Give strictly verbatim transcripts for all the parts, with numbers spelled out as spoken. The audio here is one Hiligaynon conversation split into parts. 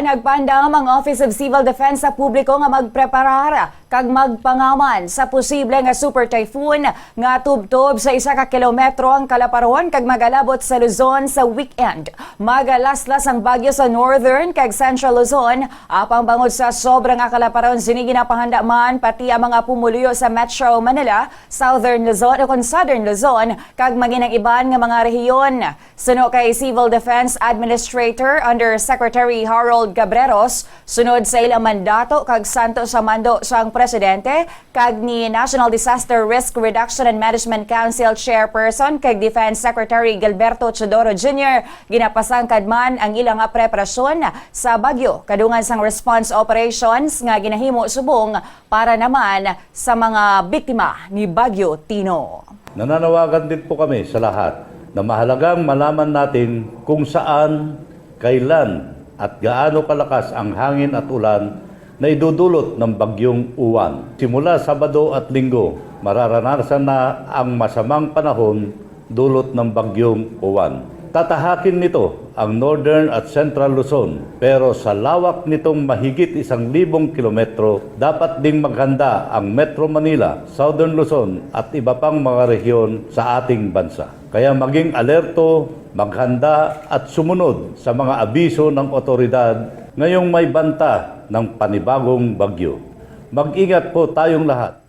Nagpaandam ang Office of Civil Defense sa publiko nga magpreparar kag magpangaman sa posible nga super typhoon nga tubtob sa isa ka kilometro ang kalaparon kag magalabot sa Luzon sa weekend. Magalaslas ang bagyo sa northern kag central Luzon, apang bangod sa sobra nga kalaparon, sini ginapahanda man pati ang mga pumuluyo sa Metro Manila, Southern Luzon o kon Southern Luzon, kag maging ang iban nga mga rehiyon. Suno kay Civil Defense Administrator Undersecretary Harold Cabreros, sunod sa ilang mandato kag santo sa mando sang presidente kag ni National Disaster Risk Reduction and Management Council Chairperson kag Defense Secretary Gilberto Teodoro Junior, ginapasangkad man ang ilang preparasyon sa bagyo, kadungan sang response operations nga ginahimo subong para naman sa mga biktima ni Bagyo Tino. Nananawagan din po kami sa lahat na mahalagang malaman natin kung saan, kailan, at gaano kalakas ang hangin at ulan na idudulot ng Bagyong Uwan. Simula Sabado at Linggo, mararanasan na ang masamang panahon dulot ng Bagyong Uwan. Tatahakin nito ang Northern at Central Luzon, pero sa lawak nitong mahigit isang libong kilometro, dapat ding maghanda ang Metro Manila, Southern Luzon at iba pang mga rehiyon sa ating bansa. Kaya maging alerto, maghanda at sumunod sa mga abiso ng otoridad ngayong may banta ng panibagong bagyo. Mag-ingat po tayong lahat.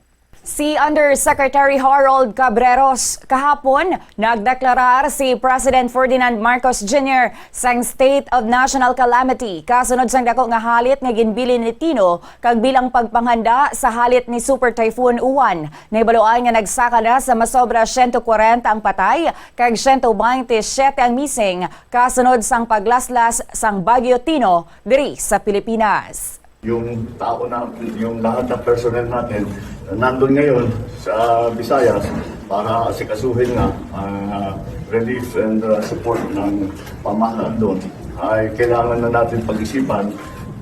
Si Undersecretary Harold Cabreros kahapon nagdeklarar si President Ferdinand Marcos Junior sang State of National Calamity kasunod sang dako nga halit nga ginbilin ni Tino kag bilang pagpanghanda sa halit ni Super Typhoon Uwan. Nahibaluan nga nagsaka na sa masobra siyento kwarenta ang patay kag siyento baynte siyete ang missing kasunod sang paglaslas sang Bagyo Tino diri sa Pilipinas. Yung tao na, yung lahat ng personnel natin nandun ngayon sa Visayas para asikasuhin nga ang ah, relief and ah, support ng pamahalaan doon, ay kailangan na natin pag-isipan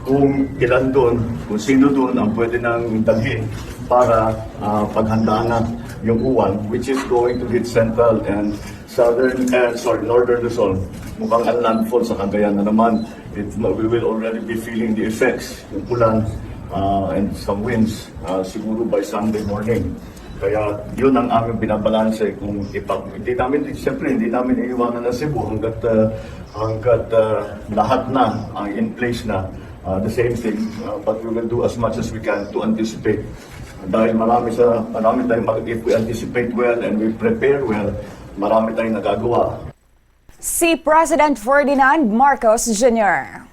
kung ilan doon, kung sino doon ang pwede nang dalhin para ah, paghandaan na yung uwan, which is going to hit central and southern, eh, sorry, northern Luzon. Mukhang ang landfall sa Cagayan na naman. It, we will already be feeling the effects ng ulan ah, and some winds ah, siguro by Sunday morning. Kaya yun ang aming binabalanse kung ipag... Hindi namin, siyempre, hindi namin iiwanan ang Cebu hanggat, ah, hanggat ah, lahat na ang in place na. Ah, the same thing, ah, but we will do as much as we can to anticipate. Dahil marami sa, marami tayong mag-, if we anticipate well and we prepare well, marami tayong nagagawa. Si President Ferdinand Marcos Junior.